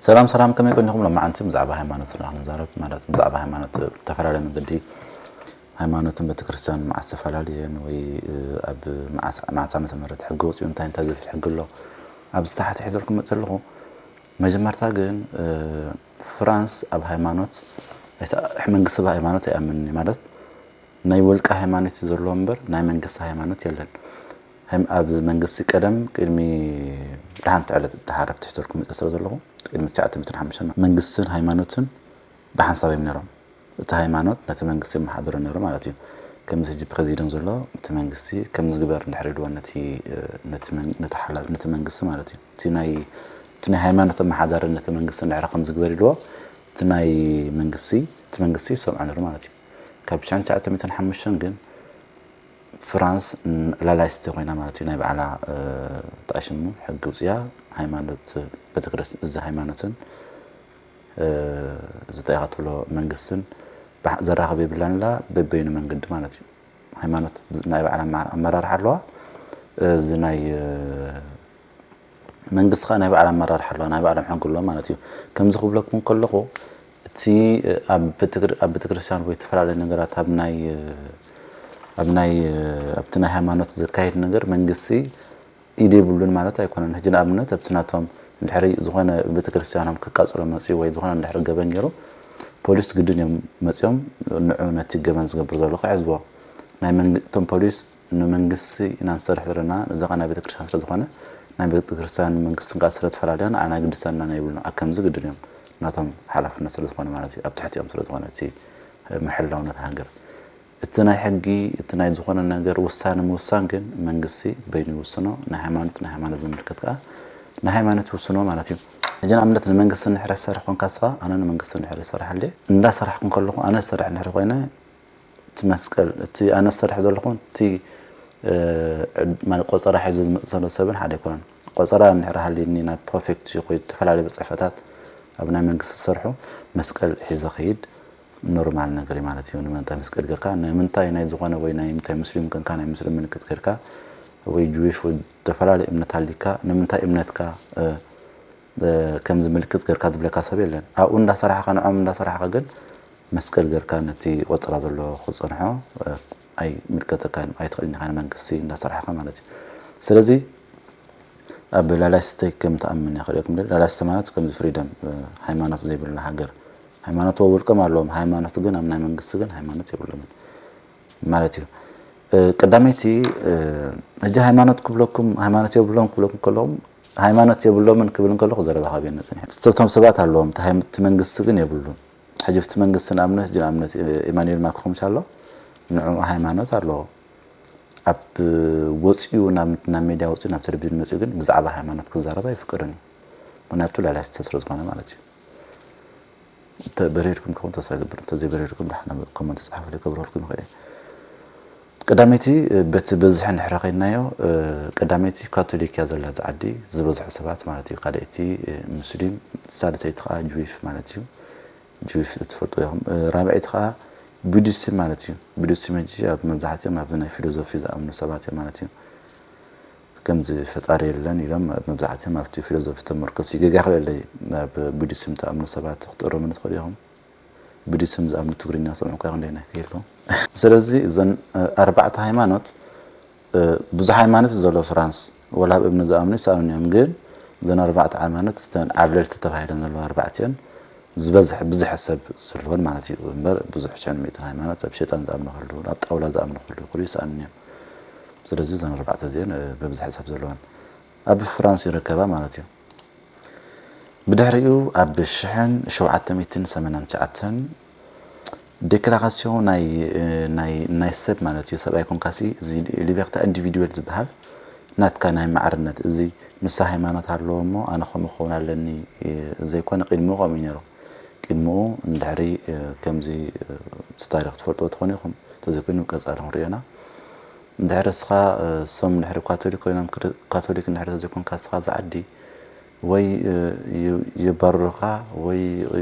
ሰላም ሰላም፣ ከመይ ቀኒኹም? ሎማዓንቲ ብዛዕባ ሃይማኖት ኢና ክንዛረብ፣ ማለት ብዛዕባ ሃይማኖት ብተፈላለየ መንገዲ ሃይማኖትን ቤተክርስትያን መዓስ ተፈላለየን ወይ ኣብ መዓስ ዓመተ ምህረት ሕጊ ወፂኡ እንታይ እንታይ ዝብል ሕጊ ኣሎ ኣብዚ ታሕቲ ሒዘልኩም መፅእ ኣለኹ። መጀመርታ ግን ፍራንስ ኣብ ሃይማኖት መንግስቲ ብሃይማኖት ኣይኣምንን እዩ። ማለት ናይ ውልቀ ሃይማኖት እዩ ዘለዎ እምበር ናይ መንግስቲ ሃይማኖት የለን። ኣብ መንግስቲ ቀደም ቅድሚ ደሓንቲ ዕለት ደሓር ኣብ ትሕተልኩም መፅእ ስለ ዘለኹ ቅድሚ ትሽዓተ ሚእትን ሓሙሽተን መንግስትን ሃይማኖትን ብሓንሳብ እዮም ነይሮም። እቲ ሃይማኖት ነቲ መንግስቲ የመሓድሮ ነይሩ ማለት እዩ። ከምዚ ሕጂ ፕሬዚደንት ዘሎ እቲ መንግስቲ ከምዚ ግበር እንድሕር ኢልዎ ነቲ ነቲ መንግስቲ ማለት እዩ። እቲ ናይ ሃይማኖት ኣመሓዳሪ ነቲ መንግስቲ እንድሕር ከምዚ ግበር ኢልዎ እቲ ናይ መንግስቲ እቲ መንግስቲ ይሰምዖ ነይሩ ማለት እዩ። ካብ ትሽዓተ ሚእትን ሓሙሽተን ግን ፍራንስ ላላይስቲ ኮይና ማለት እዩ። ናይ ባዕላ ተኣሽሙ ሕጊ ውፅያ ሃይማኖት ቤተክርስትያን እዚ ሃይማኖትን እዚ እንታይ ኢኻ ትብሎ መንግስትን ዘራኽብ የብላን ላ በበይኑ መንገዲ ማለት እዩ። ሃይማኖት ናይ ባዕላ ኣመራርሓ ኣለዋ። እዚ ናይ መንግስቲ ከዓ ናይ ባዕላ ኣመራርሓ ኣለዋ፣ ናይ ባዕሎም ሕጊ ኣለዎም ማለት እዩ። ከምዚ ክብለኩም ከለኹ እቲ ኣብ ቤተክርስትያን ወይ ዝተፈላለዩ ነገራት ኣብ ናይ ኣብ ናይ ኣብቲ ናይ ሃይማኖት ዘካየድ ነገር መንግስቲ ኢድ የብሉን ማለት ኣይኮነን። ሕጂ ንኣብነት ኣብቲ ናቶም እንድሕሪ ዝኾነ ቤተክርስትያኖም ክቃፅሎ መፅኡ ወይ ዝኾነ እንድሕሪ ገበን ገይሩ ፖሊስ ግድን እዮም መፂኦም ንዑ ነቲ ገበን ዝገብር ዘሎ ክሕዝዎ። ናይ መንግ- እቶም ፖሊስ ንመንግስቲ ኢና ንሰርሕ ዘለና፣ እዚ ኸዓ ናይ ቤተክርስትያን ስለ ዝኾነ ናይ ቤተክርስትያን መንግስትን ከዓ ስለ ተፈላለያ ንዓና ግድሰና የብሉን። ኣብ ከምዚ ግድን እዮም ናቶም ሓላፍነት ስለ ዝኾነ ማለት እዩ፣ ኣብ ትሕቲኦም ስለ ዝኾነ እቲ ምሕላው ነቲ ሃገር። እቲ ናይ ሕጊ እቲ ናይ ዝኾነ ነገር ውሳነ ምውሳን ግን መንግስቲ በይኑ ይውስኖ። ናይ ሃይማኖት ናይ ሃይማኖት ዝምልከት ከዓ ናይ ሃይማኖት ይውስኖ ማለት እዩ። ሕጂ ንኣብነት ንመንግስቲ እንድሕር ዝሰርሕ ኮንካ ንስኻ ኣነ ንመንግስቲ እንድሕር ይሰርሕ ኣለ እንዳሰራሕኩ ከለኹ ኣነ ዝሰርሕ እንድሕር ኮይነ እቲ መስቀል እቲ ኣነ ዝሰርሕ ዘለኹ እቲ ማለት ቆፀራ ሒዙ ዝመፅእ ዘሎ ሰብን ሓደ ኣይኮነን። ቆፀራ እንድሕር ሃልዩኒ ናብ ፕሮፌክት ይኹን ዝተፈላለዩ ቤት ፅሕፈታት ኣብ ናይ መንግስቲ ዝሰርሑ መስቀል ሒዘ ኸይድ ኖርማል ነገር እዩ ማለት እዩ። ንምንታይ መስቀል ጌርካ ንምንታይ ናይ ዝኾነ ወይ ናይ ምንታይ ሙስሊም ኮንካ ናይ ሙስሊም ምልክት ጌርካ ወይ ጅዊሽ ወይ ዝተፈላለዩ እምነት ሃልዩካ ንምንታይ እምነትካ ከምዚ ምልክት ጌርካ ዝብለካ ሰብ የለን። ኣብኡ እንዳሰራሕካ ንዖም እንዳሰራሕካ ግን መስቀል ጌርካ ነቲ ቆፀራ ዘሎ ክፀንሖ ኣይምልከተካን ኣይትኽእልን ኢኻ ንመንግስቲ እንዳሰራሕካ ማለት እዩ። ስለዚ ኣብ ላላይስተ ከም ትኣምን እየ ክርእየኩም ደሊ። ላላይስተ ማለት ከምዚ ፍሪደም ሃይማኖት ዘይብሉ ሃገር ሃይማኖት ወውልቅም ኣለዎም ሃይማኖት ግን ኣብ ናይ መንግስቲ ግን ሃይማኖት የብሎምን ማለት እዩ። ቀዳመይቲ ሕጂ ሃይማኖት ክብለኩም ሃይማኖት የብሎም ክብለኩም ከለኹም ሃይማኖት የብሎምን ክብል እንከለኹ ዘረባ ካብ የነ ፅንሕ እቶም ሰባት ኣለዎም እቲ መንግስቲ ግን የብሉን። ሕጂ እቲ መንግስቲ ንኣብነት ሕጂ ንኣብነት ኢማኑኤል ማክሮን ኣሎ ንዑ ሃይማኖት ኣለዎ ኣብ ወፂኡ ናብ ናብ ሜድያ ወፂኡ ናብ ቴሌቪዥን መፂኡ ግን ብዛዕባ ሃይማኖት ክዛረብ ኣይፍቅድን እዩ። ምክንያቱ ላላይስተ ስለ ዝኾነ ማለት እዩ። እንተበሪርኩም ክኸውን ተስፋ ይገብር እንተዘይበሪርኩም ደሓና ኮመንት ፃሓፉለይ ከብረልኩም ይኽእል እየ። ቀዳመይቲ በቲ በዝሒ እንድሕር ከይድናዮ ቀዳመይቲ ካቶሊክ እያ ዘላ ኣብዚ ዓዲ ዝበዝሑ ሰባት ማለት እዩ። ካልኣይቲ ሙስሊም ሳልሰይቲ ከዓ ጅዊፍ ማለት እዩ። ጅዊፍ ትፈልጡ ኢኹም። ራብዐይቲ ከዓ ቡዲስም ማለት እዩ። ቡዲስም ሕጂ ኣብ መብዛሕትኦም ኣብዚ ናይ ፊሎዞፊ ዝኣምኑ ሰባት እዮም ማለት እዩ። ከምዚ ፈጣሪ የለን ኢሎም መብዛሕትኦም ኣብቲ ፊሎዞፊ ተመርኮስ ይገጋ ክለለይ ኣብ ቡዲስም ትኣምኑ ሰባት ክትእረሙኒ ትኽእሉ ኢኹም። ቡዲስም ዝኣምኑ ትግርኛ ሰምዑካ ክንደይ ናይ ክህሉ ስለዚ እዘን ኣርባዕተ ሃይማኖት ብዙሕ ሃይማኖት ዘሎ ፍራንስ ወላ ኣብ እምኒ ዝኣምኑ ይሰኣኑን እዮም ግን እዘን ኣርባዕተ ሃይማኖት እተን ዓብለልቲ ተባሂለን ዘለዋ ኣርባዕቲኦን ዝበዝሕ ብዙሕ ሰብ ዝህልወን ማለት እዩ እምበር ብዙሕ ሽሕን ሚእትን ሃይማኖት ኣብ ሸጣን ዝኣምኑ ክህሉ ኣብ ጣውላ ዝኣምኑ ክህሉ ይኽእሉ ይሰኣኑን እዮም። ስለዚ እዘን ኣርባዕተ እዚአን ብብዝሒ ሰብ ዘለወን ኣብ ፍራንስ ይርከባ ማለት እዩ። ብድሕሪኡ ኣብ ሽሕን ሸውዓተ ሚእትን ሰማንያን ትሽዓተን ዴክላራሲዮን ናይ ናይ ሰብ ማለት እዩ ሰብኣይ ኮንካሲ እዚ ሊቤርታ ኢንዲቪድዌል ዝበሃል ናትካ ናይ ማዕርነት እዚ ንሳ ሃይማኖት ኣለዎ እሞ ኣነ ከምኡ ክኸውን ኣለኒ ዘይኮነ ቅድሚኡ ከምኡ እዩ ነይሩ። ቅድሚኡ እንድሕሪ ከምዚ እቲ ታሪኽ ትፈልጥዎ ትኾኑ ኢኹም ተዘይኮይኑ ቀፃሊ ክንሪኦ ኢና። እንድሕር እስኻ እሶም እንድሕር ካቶሊክ ኮይኖም ካቶሊክ እንድሕር ተዘይኮንካ እስኻ ኣብዚ ዓዲ ወይ የባርሩኻ ወይ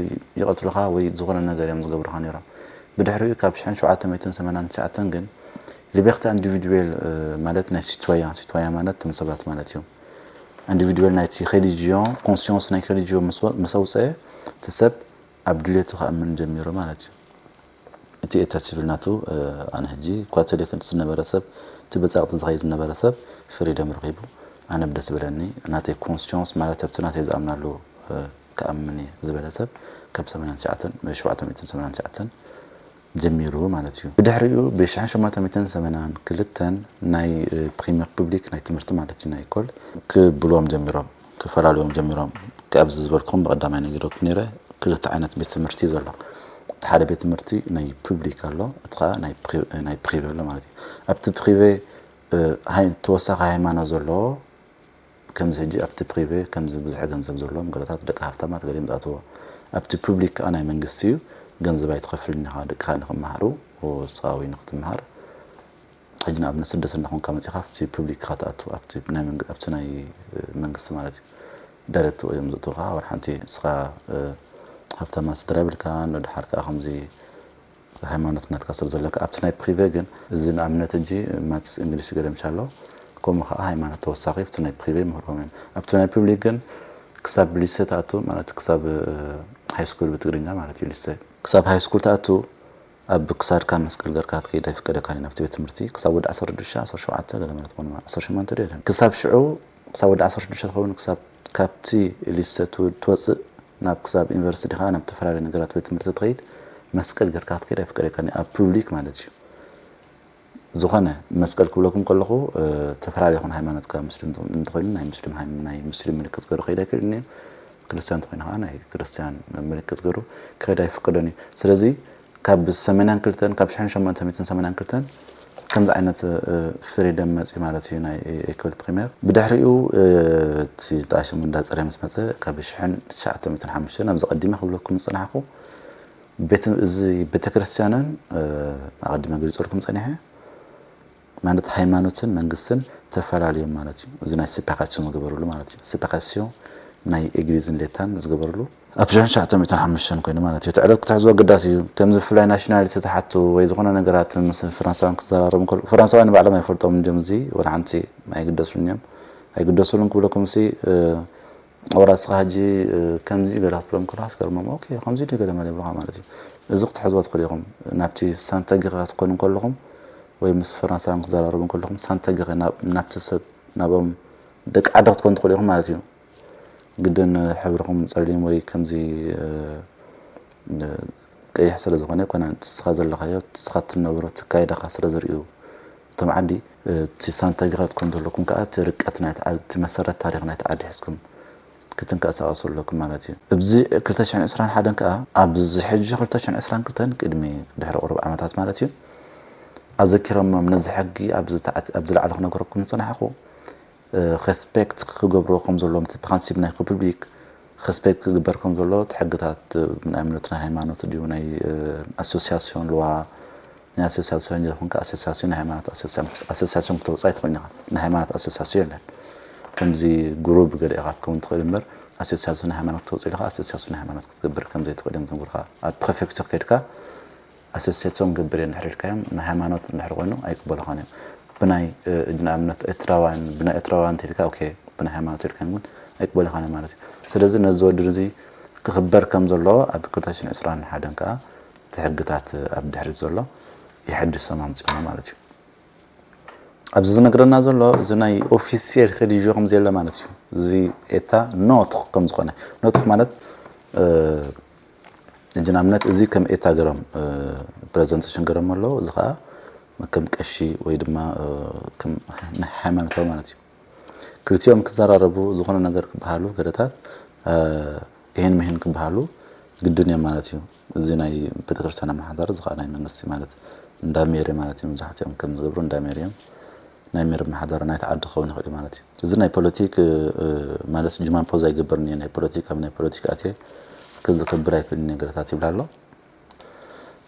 ይቐትሉኻ ወይ ዝኾነ ነገር እዮም ዝገብሩኻ ነይሮም። ብድሕሪኡ ካብ ሽሕን ሸውዓተ ሚእትን ሰማንያን ትሽዓተን ግን ሊቤርታ ኢንዲቪድዌል ማለት ናይ ሲትዋያ ሲትዋያ ማለት እቶም ሰባት ማለት እዮም። ኢንዲቪድዋል ናይቲ ከሊጅዮ ኮንስዮንስ ናይ ከሊጅዮ ምስ ኣውፀአ እቲ ሰብ ኣብ ድሌቱ ክኣምን ጀሚሩ ማለት እዩ። እቲ ኤታ ሲቪል ናቱ ኣነ ሕጂ ኳተሌ ክንዲ ዝነበረ ሰብ እቲ በፃቕቲ ዝኸይድ ዝነበረ ሰብ ፍሪደም ረኺቡ ኣነ ብደስ በለኒ ናተይ ኮንስዮንስ ማለት ኣብቲ ናተይ ዝኣምናሉ ክኣምን እየ ዝበለ ሰብ ካብ ሰማንያን ትሽዓተን ሸውዓተ ሚእትን ሰማንያን ትሽዓተን ጀሚሩ ማለት እዩ። ብድሕሪኡ ብ ሸሞንተ ሚእትን ሰማንያን ክልተን ናይ ፕሪሚየር ፑብሊክ ናይ ትምህርቲ ማለት እዩ ናይ ኮል ክብልዎም ጀሚሮም ክፈላለዮም ጀሚሮም። ኣብዚ ዝበልኩም ብቐዳማይ ነጊረኩም ነይረ ክልተ ዓይነት ቤት ትምህርቲ ዘሎ እቲ ሓደ ቤት ትምህርቲ ናይ ፑብሊክ ኣሎ እቲ ከዓ ናይ ፕሪቬ ኣሎ ማለት እዩ። ኣብቲ ፕሪቬ ተወሳኺ ሃይማኖት ዘለዎ ከምዚ ሕጂ ኣብቲ ፕሪቬ ከምዚ ብዙሕ ገንዘብ ዘለዎም ገለታት ደቂ ሃፍታማት ገሊኦም ዝኣትዎ ኣብቲ ፑብሊክ ከዓ ናይ መንግስቲ እዩ። ገንዘብ ኣይትኸፍልን ኢኻ ደቅኻ ንክመሃሩ ንስኻ ወይ ንክትመሃር ሕጂ ንኣብነት ስደተኛ ኮንካ መፂኻ ኣብቲ ፑብሊክ ኢኻ ትኣቱ ኣብቲ ናይ መንግስቲ ማለት እዩ። ዳይሬክት እዮም ዘእትውካ ወላ ሓንቲ ንስኻ ሃፍታማ ስድራ የብልካን። ንድሓር ከዓ ከምዚ ሃይማኖት ናትካ ስለ ዘለካ ኣብቲ ናይ ፕሪቬ ግን እዚ ንኣብነት ሕጂ ማትስ እንግሊሽ ገለ ምሻሎ ከምኡ ከዓ ሃይማኖት ተወሳኺ ኣብቲ ናይ ፕሪቬ ምህርዎም እዮም። ኣብቲ ናይ ፑብሊክ ግን ክሳብ ሊሰ ትኣቱ ማለት ክሳብ ሃይስኩል ብትግርኛ ማለት እዩ ሊሰ ክሳብ ሃይስኩል ትኣቱ ኣብ ክሳድካ መስቀል ገርካ ክትከይድ ኣይፍቀደካን እዩ ናብቲ ቤት ትምህርቲ ክሳብ ወዲ ዓሰርተ ሽዱሽተ ዓሰርተ ሸውዓተ ገለ ማለት ኮኑ ዓሰርተ ሸሞንተ ዶ የለን ክሳብ ሽዑ ክሳብ ወዲ ዓሰርተ ሽዱሽተ ትኸውን ክሳብ ካብቲ ሊሰ ትወፅእ ናብ ክሳብ ዩኒቨርሲቲ ዲኻ ናብ ዝተፈላለዩ ነገራት ቤት ትምህርቲ ትኸይድ መስቀል ገርካ ክትከይድ ኣይፍቀደካን እዩ ኣብ ፑብሊክ ማለት እዩ። ዝኾነ መስቀል ክብለኩም ከለኹ ተፈላለየ ይኹን ሃይማኖትካ ሙስሊም እንተኾይኑ ናይ ሙስሊም ናይ ሙስሊም ምልክት ገሩ ከይድ ኣይክእልን እዩ። ክርስቲያን እንተኾይኑ ከዓ ናይ ክርስቲያን ምልክት ገሩ ክኸይድ ኣይፍቀዶን እዩ። ስለዚ ካብ ሰማንያን ክልተን ካብ ሽሕን ሸሞንተ ሚእትን ሰማንያን ክልተን ከምዚ ዓይነት ፍሪደም መፅዩ ማለት እዩ ናይ ኤኮል ፕሪሜር። ብድሕሪኡ እቲ ጣሽም እንዳፀረ ምስ መፀ ካብ ሽሕን ትሽዓተ ሚእትን ሓሙሽተን ኣብዚ ቀዲመ ክብለኩም ዝፀናሕኩ እዚ ቤተክርስትያንን ኣቐዲመ ገሊፀልኩም ፀኒሐ ማለት ሃይማኖትን መንግስትን ተፈላለዮም ማለት እዩ። እዚ ናይ ሴፓራሲዮን ዝገበርሉ ማለት እዩ። ሴፓራሲዮን ናይ ኤግሊዝን ሌታን ዝገበርሉ ኣብ ሽሕን ትሽዓተ ሚእትን ሓሙሽተን ኮይኑ ማለት እዩ። እቲ ዕለት ክትሕዝዎ ኣገዳሲ እዩ። ከምዚ ብፍላይ ናሽናሊቲ ተሓቱ ወይ ዝኾነ ነገራት ምስ ፈረንሳውያን ክዘራረቡ እንከሎ ፈረንሳውያን ንባዕሎም ኣይፈልጦም እንዲዮም እዚ ወላ ሓንቲ ኣይግደሱን እዮም። ኣይግደሱሉን ክብለኩም ሲ ወላ እስኻ ሕጂ ከምዚ ገለ ክትብሎም ከለኻ ዝገርሞም ኦኬ ከምዚ ድዩ ገለ መለ ይብሉኻ ማለት እዩ። እዚ ክትሕዝዎ ትኽእሉ ኢኹም ናብቲ ሳንተጊኻ ክትኮኑ ከለኹም ወይ ምስ ፈረንሳውያን ክትዘራረቡ ከለኹም ሳንተጊኻ ናብቲ ሰብ ናብኦም ደቂ ዓዲ ክትኮኑ ትኽእሉ ኢኹም ማለት እዩ። ግድን ሕብርኹም ፀሊም ወይ ከምዚ ቀይሕ ስለ ዝኾነ ኣይኮነን እቲ ንስኻ ዘለኻዮ እቲ ንስኻ ትነብሮ እቲ ኣካይዳኻ ስለ ዝርእዩ እቶም ዓዲ እቲ ሳንተጊኻ ክትኮኑ ዘለኩም ከዓ እቲ ርቀት ናይቲ ዓዲ እቲ መሰረት ታሪኽ ናይቲ ዓዲ ሒዝኩም ክትንቀሳቐሱ ኣለኩም ማለት እዩ። ኣብዚ ክልተ ሽሕን ዕስራን ሓደን ከዓ ኣብዚ ሕጂ ክልተ ሽሕን ዕስራን ክልተን ቅድሚ ድሕሪ ቁሩብ ዓመታት ማለት እዩ ኣዘኪሮሞም ነዚ ሕጊ ኣብዚ ላዕሊ ክነግረኩም ዝፀናሕኹ ሬስፔክት ክገብርዎ ከም ዘለዎም እቲ ፕራንሲፕ ናይ ሪፐብሊክ ሬስፔክት ክግበር ከም ዘለዎ እቲ ሕግታት ንኣብነት ናይ ሃይማኖት ድዩ ናይ ኣሶሲያሲዮን ለዋ ናይ ኣሶሲያሲዮን ይኹን ኣሶሲያሲዮን ናይ ሃይማኖት ኣሶሲያሲዮን ክተውፅእ ኣይትኽእልን ኢኻ። ናይ ሃይማኖት ኣሶሲያሲዮን የለን። ከምዚ ግሩብ ገለ ኢኻ ክትከውን ትኽእል እምበር ኣሶሲያሲዮን ናይ ሃይማኖት ክተውፅእ ኢልካ ኣሶሲያሲዮን ናይ ሃይማኖት ክትገብር ከም ዘይትኽእል እዮም ዝነግሩኻ። ኣብ ፕሬፌክቸር ከይድካ ኣሶሲያሲዮን ገብር እየ እንድሕር ኢልካዮም ንሃይማኖት እንድሕር ኮይኑ ኣይቅበሉኻን እዮም። ብናይ ንኣብነት ኤርትራውያን ብናይ ኤርትራውያን እንተኢልካ ኦኬ ብናይ ሃይማኖት ኢልካዮም ግን ኣይቅበሉኻን እዮም ማለት እዩ። ስለዚ ነዚ ወዲ እዚ ክኽበር ከም ዘለዎ ኣብ ክልተ ሽሕን ዕስራን ሓደን ከዓ እቲ ሕግታት ኣብ ድሕሪት ዘሎ የሐድሶም ኣምፅኦሞ ማለት እዩ። ኣብዚ ዝነግረና ዘሎ እዚ ናይ ኦፊሴል ከሊጅዮ ከም ዘየለ ማለት እዩ። እዚ ኤታ ኖትኽ ከም ዝኾነ ኖትኽ ማለት ሕጂ ንኣብነት እዚ ከም ኤታ ገሮም ፕሬዘንቴሽን ገሮም ኣለዎ። እዚ ከዓ ከም ቀሺ ወይ ድማ ከም ናይ ሃይማኖታዊ ማለት እዩ። ክልቲኦም ክዘራረቡ ዝኾነ ነገር ክበሃሉ ገለታት ይሄን ምሄን ክበሃሉ ግድን እዮም ማለት እዩ። እዚ ናይ ቤተክርስትያን ኣመሓዳሪ እዚ ከዓ ናይ መንግስቲ ማለት እንዳ ሜሪ ማለት እዩ። መብዛሕትኦም ከም ዝገብሩ እንዳ ሜሪ እዮም። ናይ ሜሪ ኣመሓዳሪ ናይቲ ዓዲ ክኸውን ይኽእል እዩ ማለት እዩ። እዚ ናይ ፖለቲክ ማለት ጅማምፖ ዘይገብርን እየ ናይ ፖለቲክ ኣብ ናይ ፖለቲክ ኣትየ ክዝከብር ኣይክእልን ነገራታት ይብል ኣሎ።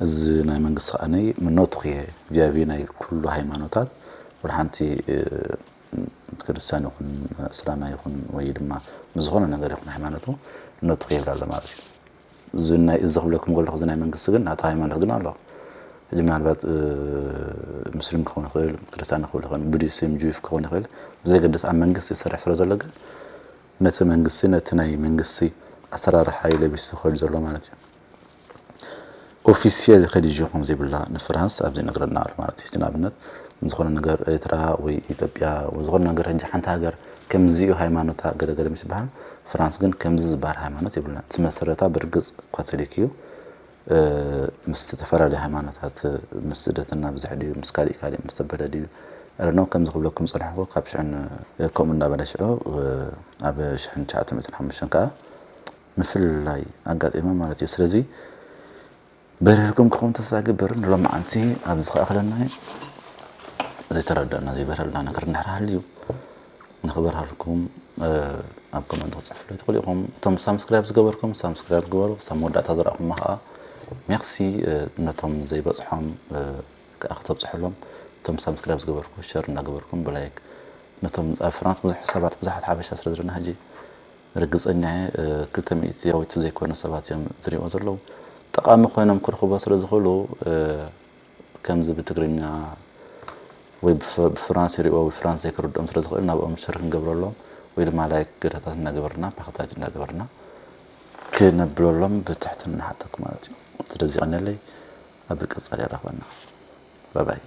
እዚ ናይ መንግስቲ ከዓነይ ምኖትኽ እየ ቪያቪ ናይ ኩሉ ሃይማኖታት ወላ ሓንቲ ክርስቲያን ይኹን እስላማ ይኹን ወይ ድማ ብዝኾነ ነገር ይኹን ሃይማኖቱ ምኖትኽ ይብል ኣሎ ማለት እዩ። እዚ ናይ እዚ ክብለኩም ከለኹ እዚ ናይ መንግስቲ ግን ናታ ሃይማኖት ግን ኣሎ። ሕጂ ምናልባት ሙስሊም ክኸውን ይኽእል፣ ክርስቲያን ክኸውን ይኽእል፣ ቡዲስም ጁፍ ክኸውን ይኽእል፣ ብዘይገድስ ኣብ መንግስቲ ዝሰርሕ ስለ ዘሎ ግን ነቲ መንግስቲ ነቲ ናይ መንግስቲ ኣሰራርሓ እዩ ለቢሱ ዝኸይድ ዘሎ ማለት እዩ። ኦፊስያል ከዲጂ ከም ዘይብላ ንፍራንስ ኣብዚ ነግረና ኣሎ ማለት እዩ። ሕጂ ንኣብነት ዝኾነ ነገር ኤርትራ ወይ ኢትዮጵያ ወይ ዝኾነ ነገር ሕጂ ሓንቲ ሃገር ከምዚ እዩ ሃይማኖታ ገለገለ ምስ ይበሃል፣ ፍራንስ ግን ከምዚ ዝበሃል ሃይማኖት የብልና። እቲ መሰረታ ብርግጽ ካቶሊክ እዩ። ምስ ዝተፈላለዩ ሃይማኖታት ምስ ስደትና ብዙሕ ድዩ ምስ ካሊእ ካሊእ ምስ ተበለ ድዩ ረኖ ከምዚ ክብለኩም ፀንሕኩ ካብ ሽሕን ከምኡ እንዳበለ ሽዑ ኣብ ሽሕን ትሽዓተ ሚእትን ሓሙሽተን ከዓ ምፍልላይ ኣጋጢመ ማለት እዩ። ስለዚ በሪርኩም ክኸውን ተስፋ ይገብር። ንሎማዓንቲ ኣብዚ ከኣኽለና ዘይተረዳእና ዘይበረልና ነገር እንድሕር ሃልዩ ንኽበርሃልኩም ኣብ ኮመንት ክፅሕፍሉ ትኽእሉ ኢኹም። እቶም ሳብስክራይብ ዝገበርኩም ሳብስክራይብ ግበሩ። ክሳብ መወዳእታ ዝረኣኹማ ከዓ ሜክሲ ነቶም ዘይበፅሖም ከዓ ክተብፅሕሎም እቶም ሳብስክራይብ ዝገበርኩም ሸር እናገበርኩም ብላይክ ነቶም ኣብ ፍራንስ ብዙሕ ሰባት ብዙሓት ሓበሻ ስለ ዘለና ሕጂ ርግፀኛ እየ ክልተ ሚእቲ ያዊቲ ዘይኮነ ሰባት እዮም ዝሪእዎ ዘለዉ ጠቓሚ ኮይኖም ክረኽቦ ስለ ዝኽእሉ ከምዚ ብትግርኛ ወይ ብፍራንስ ይሪእዎ ወይ ፍራንስ ዘይክርድኦም ስለ ዝኽእል ናብኦም ሸር ክንገብረሎም ወይ ድማ ላይክ ገዳታት እናገበርና ፓክታጅ እናገበርና ክነብለሎም ብትሕትና ንሓተኩም ማለት እዩ። ስለዚ ቀነለይ ኣብ ቀፃሊ ያራኽበና ባባይ።